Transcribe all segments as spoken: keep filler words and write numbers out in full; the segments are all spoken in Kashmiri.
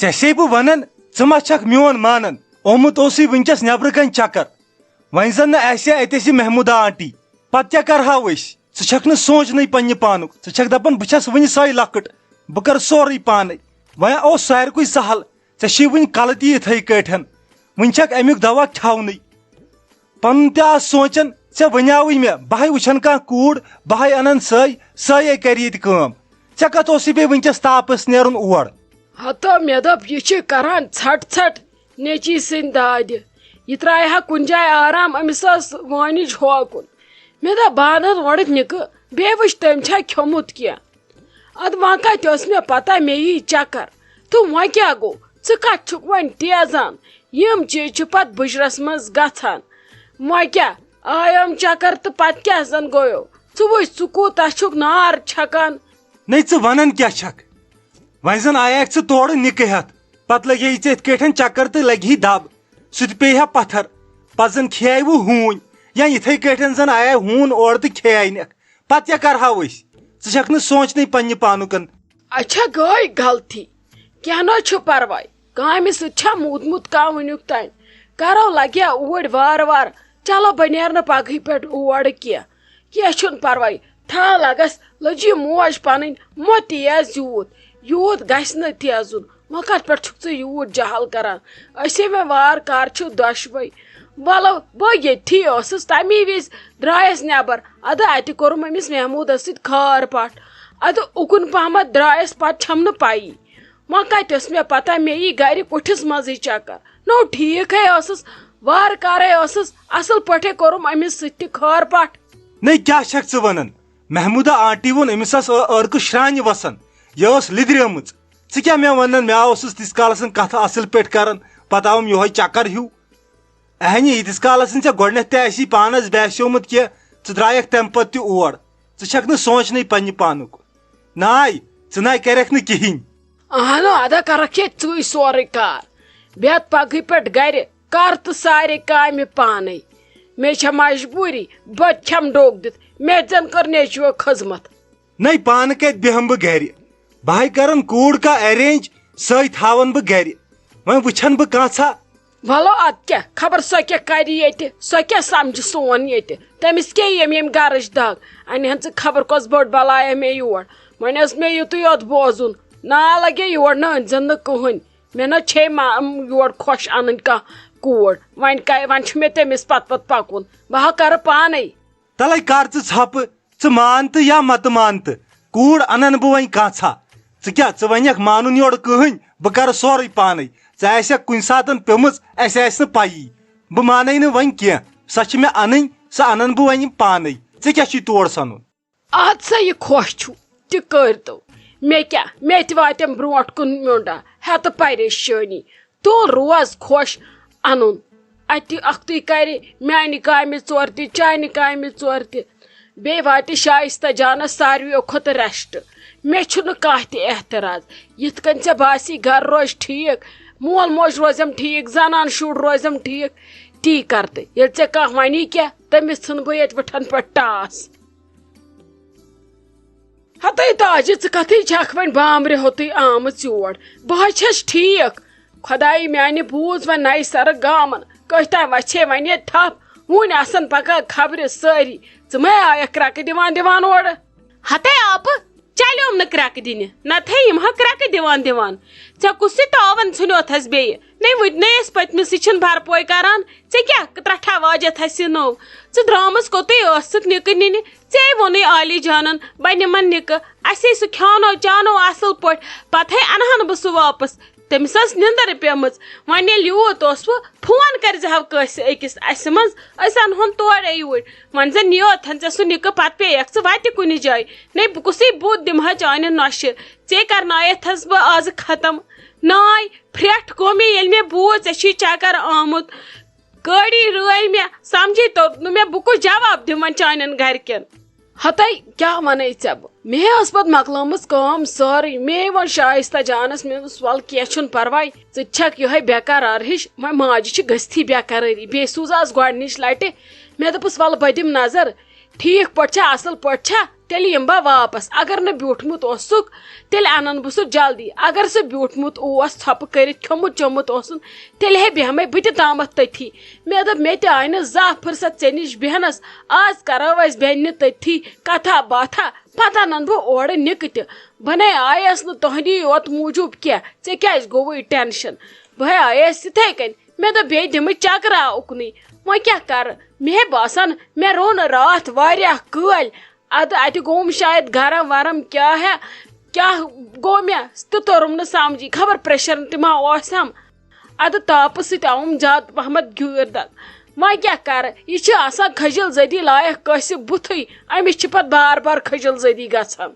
ژےٚ چھے بہٕ ونان، ژٕ ما چھکھ میون مانان؟ آمُت اوسُے وٕنکیٚس نیبرٕ کنۍ چکر، وۄنۍ زن نہٕ آسہِ ہا اتہِ اسہِ محموٗدا آنٹی، پتہٕ کیٛاہ کرہاو أسۍ؟ ژٕ چھکھ نہٕ سونٛچنٕے پننہِ پانُک، ژٕ چھکھ دپان بہٕ چھس وٕنہِ سۄے لۄکٕٹ، بہٕ کرٕ سورُے پانے۔ وۄنۍ اوس ساروٕے سہل، ژےٚ چھے وٕنہِ کلہٕ تہِ یِتھے کٲٹھۍ، وٕنہِ چھکھ امیُک دوا کھیونٕے۔ پنُن تہِ آس سونٛچان، ژےٚ ونیاوٕے مےٚ، بہٕ ہے وٕچھن کانٛہہ کوٗر، بہٕ ہے انن سۄے، سۄے ہے کرِ ییٚتہِ کٲم۔ ژےٚ کتھ اوسُے بیٚیہِ وٕنکیٚس تاپس نیرُن اور؟ ہتو، مےٚ دوٚپ، یہِ چھِ کران ژھٹ ژھٹ نیٚچی سٕنٛدِ دادِ۔ یہِ ترٛایہِ ہا کُنہِ جایہِ آرام، أمِس ٲس وٲنِج ہوکُن۔ مےٚ دوٚپ، بہٕ انہٕ اورٕکۍ نِکہٕ، بیٚیہِ وٕچھ تٔمۍ چھا کھیوٚمُت کینٛہہ۔ ادٕ وۄنۍ کتہِ ٲس مےٚ پتہ مےٚ یی چکر؟ تہٕ وۄنۍ کیٛاہ گوٚو؟ ژٕ کتھ چھُکھ وۄنۍ تیزان؟ یِم چیٖز چھِ پتہٕ بُجرس منٛز گژھان۔ وۄنۍ کیٛاہ؟ آیام چکر تہٕ پتہٕ کیٛاہ زن گوٚیو؟ ژٕ وٕچھ، ژٕ کوٗتاہ چھُکھ نار چھکان۔ نے، ژٕ ونان کیٛاہ چھکھ؟ وۄنۍ زن آیکھ ژٕ تورٕ نِکہٕ ہٮ۪تھ، پتہٕ لگے ژےٚ یِتھ کٲٹھۍ چکر تہٕ لگہِ ہی دب، سُہ تہِ پیٚیہِ ہا پتھر، پتہٕ زن کھیٚیہِ وُ ہوٗنۍ، یا یِتھے کٲٹھۍ زن آیے ہوٗن اورٕ تہٕ کھیٚیہِ نکھ، پتہٕ کیٛاہ کرہاو أسۍ؟ ژٕ چھکھ نہٕ سونٛچنٕے پننہِ پانُکن۔ اچھا، گٔے غلطی، کینٛہہ نہ چھُ پرواے، کامہِ سۭتۍ چھا موٗدمُت کانٛہہ وٕنیُک تام؟ کرو لگیا اوٗرۍ وارٕ وارٕ، چلو بہٕ نیرٕ نہٕ پگہٕے پٮ۪ٹھ اور کینٛہہ۔ کینٛہہ چھُنہٕ پرواے، تھاو لگس، لٔج یہِ موج پنٕنۍ مہ تیز یوٗت، یوٗت گژھِ نہٕ تیزُن۔ وۄنۍ کتھ پٮ۪ٹھ چھُکھ ژٕ یوٗت جہل کران؟ أسے وۄنۍ وارٕ کارٕ چھِو دۄشوے۔ ولو، بہٕ ییٚتھی ٲسٕس، تمی وِزِ درٛایس نٮ۪بر۔ ادٕ اتہِ کوٚرُم أمِس محموٗدس سۭتۍ خار پٹھ۔ ادٕ اُکُن پہمتھ درٛایس، پتہٕ چھم نہٕ پیی۔ وۄنۍ کتہِ ٲس مےٚ پتہ مےٚ یی گرِ کُٹھِس منٛزٕے چکر؟ نو، ٹھیٖکھے ٲسٕس، وارٕ کارے ٲسٕس، اصل پٲٹھے کوٚرُم أمِس سۭتۍ تہِ خار پٹھ۔ نے، کیٛاہ چھکھ ژٕ ونان؟ محموٗدا آنٹی ووٚن أمِس ٲس ٲ-، عٲرقہٕ شرانہِ وسان، یہِ ٲس لِدریمٕژ۔ ژٕ کیٛاہ مےٚ ونان، مےٚ اوسُس تیٖتِس کالس کتھٕ اصل پٲٹھۍ کران، پتہٕ آوُم یِہوے چکر ہیوٗ۔ اہنہِ، ییٖتِس کالس نہٕ ژےٚ گۄڈٕنیتھ تہِ آسی پانس باسیومُت کینٛہہ، ژٕ درٛایکھ تمہِ پتہٕ تہِ اور۔ ژٕ چھکھ نہٕ سونٛچنٕے پننہِ پانُک۔ ناے، ژٕ ناے کرکھ نہٕ کِہینۍ۔ اہنو، ادا کرکھ ہے ژٕے سورُے کار۔ بیٚہہ پگہٕے پٮ۪ٹھ گرِ، کر تہٕ سارے کامہِ پانے۔ مےٚ چھےٚ مجبوٗری، بہٕ تہِ کھٮ۪مہٕ ڈوٚگ دِتھ، مےٚ تہِ زن کٔر نیچویو خدمت۔ نَے، پانہٕ کَتہِ بیٚہمہٕ بہٕ گرِ؟ بہٕ ہے کرن کوٗر کانٛہہ arrange، سۄے تھاون بہٕ گرِ۔ وۄنۍ وٕچھن بہٕ کانٛژھا۔ وَلو، اَدٕ کیٛاہ، خبر سۄ کیٛاہ کرِ ییٚتہِ، سۄ کیٛاہ سمجھِ سون ییٚتہِ؟ تٔمِس کیٛاہ ییٚمہِ ییٚمہِ گرٕچ دگ؟ اَنہِ ہن ژٕ خبر کۄس بٔڑ بلایا مےٚ یور۔ وۄنۍ ٲس مےٚ یُتُے یوت بوزُن، نا لگے یور نہٕ أنۍ زن نہٕ کٕہٕنۍ۔ مےٚ نہ چھے ما-، یور خۄش اَنٕنۍ کانٛہہ کوٗر۔ وۄنۍ کَے-، وۄنۍ چھُ مےٚ تٔمِس پتہٕ پتہٕ پکُن۔ بہٕ ہا کرٕ پانے۔ تَلَے کر ژٕ ژھۄپہٕ، ژٕ مان تہٕ یا مَتہٕ مان تہٕ، کوٗر اَنَن بہٕ وۄنۍ کانٛژھا۔ ژٕ کیٛاہ، ژٕ وَنَکھ مانُن یورٕ کٕہٕنۍ؟ بہٕ کَرٕ سورُے پانَے۔ ژےٚ آسٮ۪کھ کُنہِ ساتَن پیٚمٕژ، اَسہِ آسہِ نہٕ پَیی۔ بہٕ مانَے نہٕ وۄنۍ کینٛہہ۔ سۄ چھِ مےٚ اَنٕنۍ، سۄ اَنَن بہٕ وۄنۍ پانَے۔ ژےٚ کیٛاہ چھُے تور سَنُن؟ اَدٕ سا، یہِ خۄش چھُ، تہِ کٔرۍتو۔ مےٚ کیٛاہ، مےٚ تہِ واتٮ۪م برٛونٛٹھ کُن میوٚنٛڈا، ہٮ۪تہٕ پریشٲنی۔ تُل، روز خۄش اَنُن۔ اَتہِ اَکھتُے کَرِ میٛانہِ کامہِ ژورِ تہِ، چانہِ کامہِ ژورِ تہِ۔ بیٚیہِ واتہِ شایستہ جانس ساروِیو کھۄتہٕ rest۔ مےٚ چھُنہٕ کانٛہہ تہِ اعتراض۔ یِتھ کٔنۍ ژےٚ باسی گرٕ روزِ ٹھیٖک، مول موج روزٮ۪م ٹھیٖک، زنان شُر روزٮ۪م ٹھیٖک، تی کر تہٕ۔ ییٚلہِ ژےٚ کانٛہہ وَنی کینٛہہ، تٔمِس ژھٕنہٕ بہٕ ییٚتہِ وٕٹھن پٮ۪ٹھ ٹاس۔ ہتے تاجہِ، ژٕ کتھٕے چھکھ وۄنۍ بامبرِ ہوتُے آمٕژ یور؟ بہٕ حظ چھس ٹھیٖک۔ خۄدایہِ میانہِ بوٗز وۄنۍ نَیہِ سرٕ گامن۔ کٔہۍ تام وَژھے وۄنۍ ییٚتہِ تھپھ۔ وُنۍ آسن پکان خبرِ سٲری۔ ژٕ مَے آیکھ کرٛکہٕ دِوان دِوان اورٕ۔ ہتے آپہٕ، چلیوم نہٕ کرٛکہٕ دِنہِ۔ نتہٕ ہے یِم ہا کرٛکہٕ دِوان دِوان۔ ژےٚ کُس یہِ ٹاوَن ژھٕنیوتھس بیٚیہِ؟ نے وٕنۍ نے ٲس پٔتمِس، یہِ چھِنہٕ بھرپوے کران۔ ژےٚ کیٛاہ ترٛٹھا واجہ تھَسہِ نوٚو؟ ژٕ درٛامٕژ کوٚتُے ٲسٕکھ نِکہٕ نِنہِ؟ ژےٚ ووٚنُے عالی جانن، بہٕ نِمن نِکہٕ۔ اَسے سُہ کھیٛاونو چاونو اَصٕل پٲٹھۍ، پتہٕ ہے اَنہٕ ہن بہٕ سُہ واپس۔ تٔمِس ٲس نِندٕر پیٚمٕژ۔ وۄنۍ ییٚلہِ یوٗت اوسوٕ، فون کٔرۍزِہو کٲنٛسہِ أکِس اَسہِ منٛز، أسۍ اَنہون تورے یوٗرۍ۔ وۄنۍ زن نِیوتھن ژےٚ سُہ نِکہٕ، پتہٕ پیٚیکھ ژٕ وتہِ کُنہِ جایہِ۔ نے، بہٕ کُسٕے بُتھ دِمہٕ ہا چانٮ۪ن نۄشہِ؟ ژےٚ کرنایتھس بہٕ آزٕ ختم۔ ناے، پھرٛٹھ گوٚو مےٚ، ییٚلہِ مےٚ بوٗز ژےٚ چھُے چکر آمُت۔ کٲڑی رٲے مےٚ، سمجھے توٚر نہٕ مےٚ، بہٕ کُس جواب دِمہٕ وۄنۍ چانٮ۪ن گرِکٮ۪ن؟ ہتے، کیٛاہ ونے ژےٚ بہٕ؟ مے ٲس پتہٕ مۄکلٲمٕژ کٲم سٲرٕے۔ مے ووٚن شایستہ جانس، مےٚ دوٚپُس، "ول، کینٛہہ چھُنہٕ پرواے، ژٕ تہِ چھکھ یِہے بے قرار ہِش، وۄنۍ ماجہِ چھِ گٔژھتھٕے بے قرٲری۔ بیٚیہِ سوٗز آز گۄڈنِچ لٹہِ۔" مےٚ دوٚپُس، "ول، بہٕ دِمہٕ نظر، ٹھیٖک پٲٹھۍ چھا، اصل پٲٹھۍ چھا؟" تیٚلہِ یِمہٕ بہٕ واپس۔ اگر نہٕ بیوٗٹھمُت اوسُکھ، تیٚلہِ اَنَن بہٕ سُہ جلدی۔ اگر سُہ بیوٗٹھمُت اوس، ژھۄپہٕ کٔرِتھ کھیوٚمُت چیوٚمُت اوسُن، تیٚلہِ ہے بیٚہمَے بہٕ تہِ تامَتھ تٔتھی۔ مےٚ دوٚپ، مےٚ تہِ آے نہٕ زانٛہہ فرصت ژےٚ نِش بیٚہنَس۔ آز کَرو أسۍ بیٚنہِ تٔتھی کَتھا باتھا، پَتہٕ اَنَن بہٕ اورٕ نِکہٕ تہِ۔ بہٕ نے آیَس نہٕ تُہٕنٛدی یوت موٗجوٗب کینٛہہ۔ ژےٚ کیٛازِ گوٚوُے ٹٮ۪نشَن؟ بہٕ ہے آیَس یِتھَے کٔنۍ۔ مےٚ دوٚپ، بیٚیہِ دِمہٕ چَکرا اُکنُے۔ وۄنۍ کیٛاہ کَرٕ؟ مےٚ ہے باسان، مےٚ روٚن راتھ واریاہ کٲلۍ۔ ادٕ اتہِ گوٚوُم شاید گرم ورم کیٛاہ ہے، کیٛاہ گوٚو مےٚ تہٕ توٚرُم نہٕ سمجھی، خبر پریشر تہِ ما اوسم۔ ادٕ تاپہٕ سۭتۍ آوُم زیادٕ پہمتھ گیوٗر دگ۔ وۄنۍ کیٛاہ کرٕ، یہِ چھِ آسان خجل زدی لایق کٲنٛسہِ بُتھٕے، أمِس چھِ پتہٕ بار بار خجل زدی گژھان۔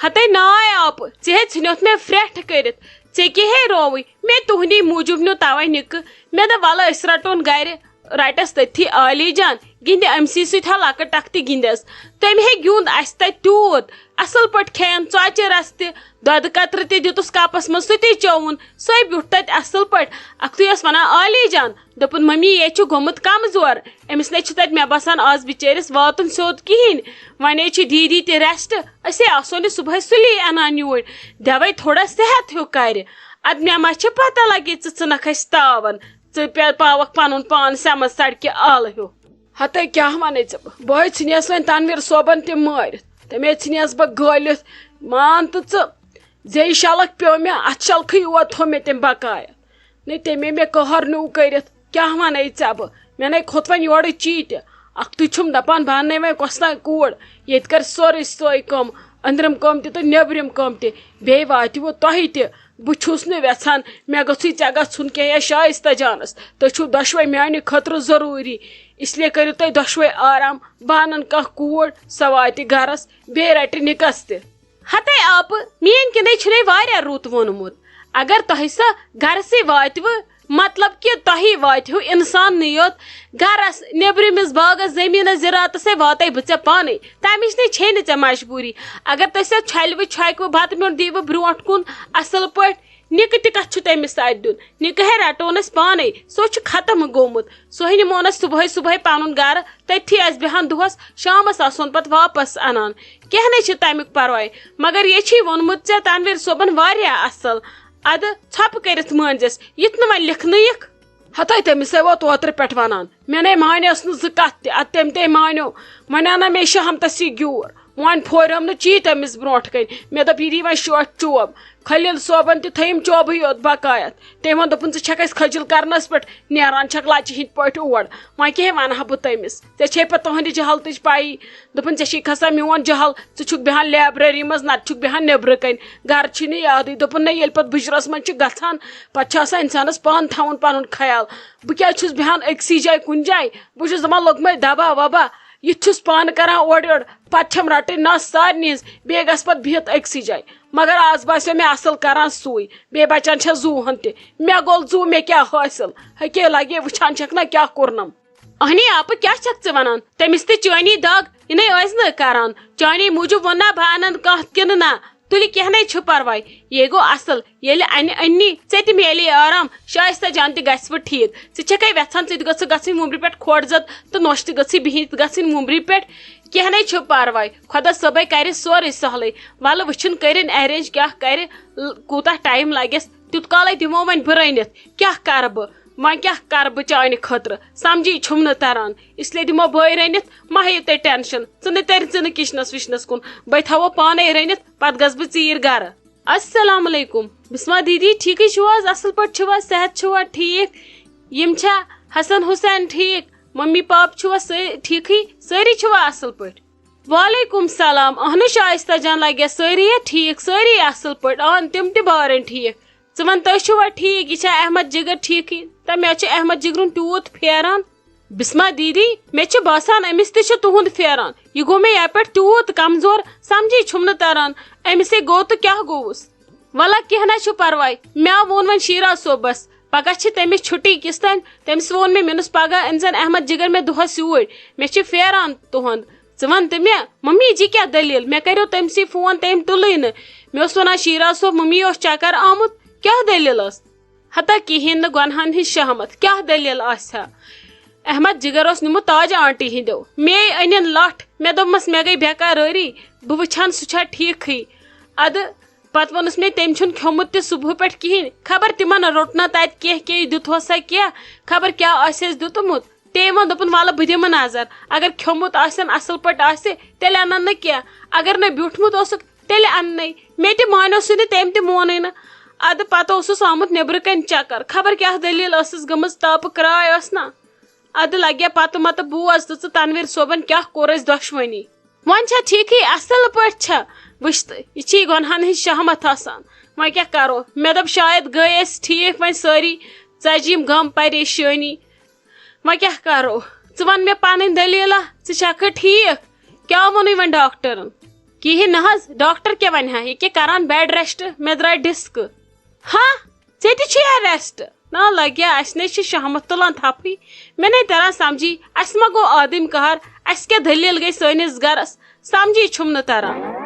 ہتے ناے آپہٕ، ژےٚ ہے ژھٕنیوتھ مےٚ پھرٛٹھ کٔرِتھ۔ ژےٚ کیٛاہ ہے رووٕے؟ مےٚ تُہنٛدی موٗجوٗب نیوٗ توے نِکہٕ۔ مےٚ دوٚپ، ولہٕ أسۍ رٹون گرِ۔ رٹس تٔتھی عالی جان، گِنٛدِ أمۍ سی سۭتۍ ہا لۄکٕٹ ٹکھ تہِ گِنٛدس۔ تٔمۍ ہے گیُنٛد اسہِ تتہِ تیوٗت۔ اصل پٲٹھۍ کھیٚیَن ژۄچہِ رس تہِ، دۄدٕ قطرٕ تہِ دِتُس کپس منٛز، سُہ تہِ چووُن۔ سۄے بیوٗٹھ تتہِ اصل پٲٹھۍ۔ اکھتُے ٲس ونان عالی جان، دوٚپُن، ممی، ییٚتہِ چھُ گوٚمُت کمزور۔ أمِس نے چھُ تتہِ، مےٚ باسان، از بِچٲرِس واتُن سیوٚد کِہیٖنۍ۔ وۄنۍ ہے چھِ دیٖدی تہِ rest، أسۍ ہے آسو نہٕ صُبحٲے سُلی انان یوٗرۍ۔ دٮ۪وَے تھوڑا صحت ہیوٗ کرِ۔ ادٕ مےٚ ما چھِ پتہ لگے ژٕ ژٕنکھ اَسہِ تاون۔ ژٕ پے-، پاوکھ پنُن پان سٮ۪منٛز سڑکہِ آلہٕ ہیوٗ۔ ہتے کیٛاہ ونے ژےٚ بہٕ؟ بہٕ ہے ژھٕنیس وۄنۍ تنویر صٲبن تہِ مٲرِتھ۔ تٔمۍ ہے ژھٕنیس بہٕ گٲلِتھ۔ مان تہٕ ژٕ، زیٚیہِ شلکھ پیوٚو مےٚ، اتھ شلکھٕے یوت تھوٚو مےٚ تٔمۍ بکایا۔ نے تٔمۍ ہے مےٚ قہر نیوٗ کٔرِتھ۔ کیٛاہ ونے ژےٚ بہٕ؟ مےٚ نے کھوٚت وۄنۍ یورٕ چی تہِ۔ اکھتُے چھُم دپان، بہٕ اننے وۄنۍ کۄس تام کوٗر، ییٚتہِ کرِ سورُے سۄے کٲم، أنٛدرِم کٲم تہِ تہٕ نیٚبرِم کٲم تہِ۔ بیٚیہِ واتہِ وۄنۍ تۄہہِ تہِ۔ بہٕ چھُس نہٕ وٮ۪ژھان مےٚ گٔژھٕے ژےٚ گژھُن کینٛہہ یا شایستہ جانس۔ تُہۍ چھِو دۄشوے میانہِ خٲطرٕ ضروٗری، اس لیے کٔرِو تُہۍ دۄشوے آرام۔ بہٕ انن کانٛہہ کوٗر، سۄ واتہِ گرس، بیٚیہِ رٹہِ نِکس تہِ۔ ہتے آپہٕ، میٲنۍ کِنے چھُنے واریاہ رُت ووٚنمُت۔ اگر تۄہہِ سۄ گرسٕے واتوٕ، مطلب کہِ تۄہہِ واتہِ ہیوٗ انسانٕے یوت گرس، نیبرِمِس باغس، زٔمیٖنس، زِراعتس ہے واتے بہٕ ژےٚ پانے۔ تمِچ نے چھے نہٕ ژےٚ مجبوٗری۔ اگر تُہۍ سۄ چھلوٕ چھۄکوٕ، بتہٕ میوٚنٛڈ دیٖوٕ برونٛٹھ کُن اصل پٲٹھۍ، نِکہٕ تہِ کتھ چھُ تٔمِس اتھِ دیُن؟ نِکہٕ ہے رٹون أسۍ پانے، سُہ چھُ ختم گوٚمُت۔ سُہ ہے نِمون أسۍ صُبحٲے صُبحٲے پنُن گرٕ، تٔتھی آسہِ بیٚہان دۄہس، شامس آسون پتہٕ واپس انان۔ کینٛہہ نے چھُ تمیُک پرواے، مگر یے چھُے ووٚنمُت ژےٚ تنویر صٲبن واریاہ اصل۔ ادٕ ژھۄپہٕ کٔرِتھ مٲنزٮ۪س، یُتھ نہٕ وۄنۍ لیکھنہٕ یِکھ۔ ہتے تٔمِس ہے ووت اوترٕ پٮ۪ٹھ ونان، مےٚ نے مانیس نہٕ زٕ کتھ تہِ، ادٕ تٔمۍ تے مانیو۔ وۄنۍ آو نا مے شہمتس یہِ گیوٗر، وۄنۍ پھوریم نہٕ چی تٔمِس برونٛٹھ کنہِ۔ مےٚ دوٚپ، یہِ دی وۄنۍ شوٹھ چوب۔ خلیل صٲبن تہِ تھٲیِم چوبٕے یوت بقایت۔ تٔمۍ ووٚن، دوٚپُن، ژٕ چھکھ اَسہِ خٔجِل کرنس پٮ۪ٹھ، نیران چھکھ لچہِ ہٕنٛدۍ پٲٹھۍ اور۔ وۄنۍ کیٛاہ ونہٕ ہا بہٕ تٔمِس؟ ژےٚ چھے پتہٕ تُہنٛدِ جہالتٕچ پَیی۔ دوٚپُن، ژےٚ چھے کھسان میون جہل، ژٕ چھُکھ بیٚہان library منٛز، نتہٕ چھُکھ بیٚہان نیٚبرٕ کنہِ۔ گرٕ چھُے نہٕ یادٕے۔ دوٚپُن، نہ، ییٚلہِ پتہٕ بُجرس منٛز چھُ گژھان، پتہٕ چھُ آسان انسانس پانہٕ تھاوُن پنُن خیال۔ بہٕ کیٛازِ چھُس بیٚہان أکسٕے جایہِ کُنہِ جایہِ؟ بہٕ چھُس دپان، لوٚگمَے دبا وبا، یہِ تہِ چھُس پانہٕ کران اورٕ یورٕ، پتہٕ چھَم رٹٕنۍ نس سارنٕے ہٕنٛز، بیٚیہِ گژھٕ پتہٕ بِہِتھ أکسٕے جایہِ۔ مگر آز باسیو مےٚ اصل کران سُے، بیٚیہِ بچان چھَس زُوہن تہِ۔ مےٚ گوٚل زُو، مےٚ کیٛاہ حٲصِل؟ ہیٚکے لگے وٕچھان چھکھ نہ کیٛاہ کوٚرنم۔ اہنی آپہٕ، کیٛاہ چھکھ ژٕ ونان؟ تٔمِس تہِ چٲنی دگ، یہِ نے ٲسۍ نہٕ کران۔ چانے موٗجوٗب ووٚن نا بہٕ انن کانٛہہ کِنہٕ نہ؟ تُلہِ کینٛہہ نے چھُ پرواے، یے گوٚو اصل۔ ییٚلہِ انہِ أنی، ژےٚ تہِ میلے آرام، شایستہ جان تہِ گژھِ وۄنۍ ٹھیٖک۔ ژٕ چھکھے وٮ۪ژھان ژٕ تہِ گٔژھکھ گژھٕنۍ وُمبرِ پٮ۪ٹھ کھۄڑ زد تہٕ نۄشہِ تہِ گٔژھٕے بِہِتھ گژھٕنۍ وُمبرِ پٮ۪ٹھ۔ کینٛہہ نے چھُ پرواے، خۄدا صٲبے کرِ سورُے سہلٕے۔ ولہٕ وٕچھُن کٔرِن arrange کیٛاہ کرِ، ل-، کوٗتاہ time لگٮ۪س، تیُت کالے دِمو وۄنۍ بہٕ رٔنِتھ۔ کیٛاہ کرٕ بہٕ؟ وۄنۍ کیٛاہ کرٕ بہٕ چانہِ خٲطرٕ؟ سمجھی چھُم نہٕ تران، اس لیے دِمو بہٕ رٔنِتھ، مہ ہیٚیِو تُہۍ tension۔ ژٕ نہٕ تٔرۍ ژٕ نہٕ kitchenس وِچنس کُن، بہٕ تھاوو پانے رٔنِتھ، پتہٕ گژھٕ بہٕ ژیٖرۍ گرٕ۔ السلام علیکم۔ بسمہ دیدی، ٹھیکٕے چھِو حظ؟ اصل پٲٹھۍ چھِو حظ؟ صحت چھُوا ٹھیک؟ یِم چھا حسن حسین ٹھیک؟ ممی پاپہٕ چھِوا سٲ-، ٹھیکٕے؟ سٲری چھِوا اصل پٲٹھۍ؟ وعلیکم السلام۔ اہن شائستہ جان، لگیا سٲری یا ٹھیک؟ سٲری اصل پٲٹھۍ۔ اہن تِم تہِ بارن ٹھیک۔ ژٕ وَن، تُہۍ چھِوا ٹھیٖک؟ یہِ چھا احمد جِگر ٹھیٖکٕے؟ تہٕ مےٚ چھُ احمد جِگرُن تیوٗت پھیران۔ بسمہ دیدی، مےٚ چھُ باسان أمِس تہِ چھُ تُہُنٛد پھیران۔ یہِ گوٚو مےٚ یَپٲرۍ تیوٗت کمزور، سمجھی چھُم نہٕ تران۔ أمِس ہے گوٚو تہٕ کیٛاہ گوٚوُس؟ وَلہٕ کینٛہہ نہ چھُ پرواے، مےٚ ووٚن وۄنۍ شیٖرا صٲبَس، پگاہ چھِ تٔمِس چھُٹی کِس تام۔ تٔمِس ووٚن مےٚ، مےٚ دوٚپُس، پگاہ أنۍزٮ۪ن احمد جِگر مےٚ دۄہَس یوٗرۍ، مےٚ چھِ پھیران تُہُنٛد۔ ژٕ وَن تہٕ مےٚ، مٔمی جی کیٛاہ دٔلیٖل؟ مےٚ کَریو تٔمۍ سٕے فون، تٔمۍ تُلٕے نہٕ۔ مےٚ اوس وَنان، شیٖرا صٲب، مٔمی اوس چکر آمُت، کیٛاہ دٔلیٖل ٲس؟ ہتا کِہیٖنۍ نہٕ گۄنہَن ہٕنٛز شہمت، کیٛاہ دٔلیٖل آسہِ ہا؟ احمد جِگر اوس نیوٗمُت تاج آنٹی ہِنٛدیو۔ مے أنِن لَٹھ، مےٚ دوٚپمَس، مےٚ گٔے بے قرٲری، بہٕ وٕچھان سُہ چھا ٹھیٖکھٕے۔ ادٕ پتہٕ ووٚنُس مےٚ، تٔمۍ چھُنہٕ کھیوٚمُت تہِ صُبحہٕ پٮ۪ٹھ کِہیٖنۍ، خبر تِمن روٚٹ نا تتہِ کینٛہہ، کینٛہہ دیُتہوسا کینٛہہ، خبر کیٛاہ آسہِ اَسہِ دیُتمُت۔ تٔمۍ ووٚن، دوٚپُن، "وَلہٕ بہٕ دِمہٕ نظر، اگر کھیوٚمُت آسن اَصٕل پٲٹھۍ آسہِ، تیٚلہِ اَنَن نہٕ کینٛہہ، اگر نہٕ بیوٗٹھمُت اوسُکھ، تیٚلہِ اَننَے۔" مےٚ تہِ مانیو سُہ نہٕ، تٔمۍ تہِ مونُے نہٕ۔ ادٕ پتہٕ اوسُس آمُت نیٚبرٕ کَنۍ چکر، خبر کیٛاہ دٔلیٖل ٲسٕس گٔمٕژ، تاپہٕ کراے ٲس نا۔ ادٕ لگیا پتہٕ متہٕ بوز تہٕ ژٕ تنویر صٲبن کیٛاہ کوٚر اَسہِ دۄشوٕنی۔ وۄنۍ چھا ٹھیٖکھٕے، اَصٕل پٲٹھۍ چھا؟ وٕچھ تہٕ، یہِ چھِ یہِ گۄنہَن ہٕنٛز شہمت آسان۔ وۄنۍ کیٛاہ کَرو؟ مےٚ دوٚپ، شاید گٔے أسۍ ٹھیٖک وۄنۍ سٲری، ژَجہِ یِم غم پریشٲنی۔ وۄنۍ کیٛاہ کَرو؟ ژٕ وَن مےٚ پَنٕنۍ دٔلیٖلہ، ژٕ چھَکھٕ ٹھیٖک؟ کیٛاہ ووٚنُے وۄنۍ ڈاکٹرن؟ کِہیٖنۍ نہ حظ، ڈاکٹر کیٛاہ وَنہِ ہا؟ یہِ کیٛاہ کَران بیڈ ریسٹ؟ مےٚ درٛاے ڈِسکہٕ۔ ہا؟ ژےٚ تہِ چھُیا ریسٹ؟ نہ لگیا، اَسہِ نے چھِ شہمت تُلان تھپھٕے۔ مےٚ نے تران سمجھی، اَسہِ ما گوٚو آدم قہر؟ اَسہِ کیٛاہ دٔلیٖل گٔے سٲنِس گرس؟ سمجھی چھُم نہٕ تران۔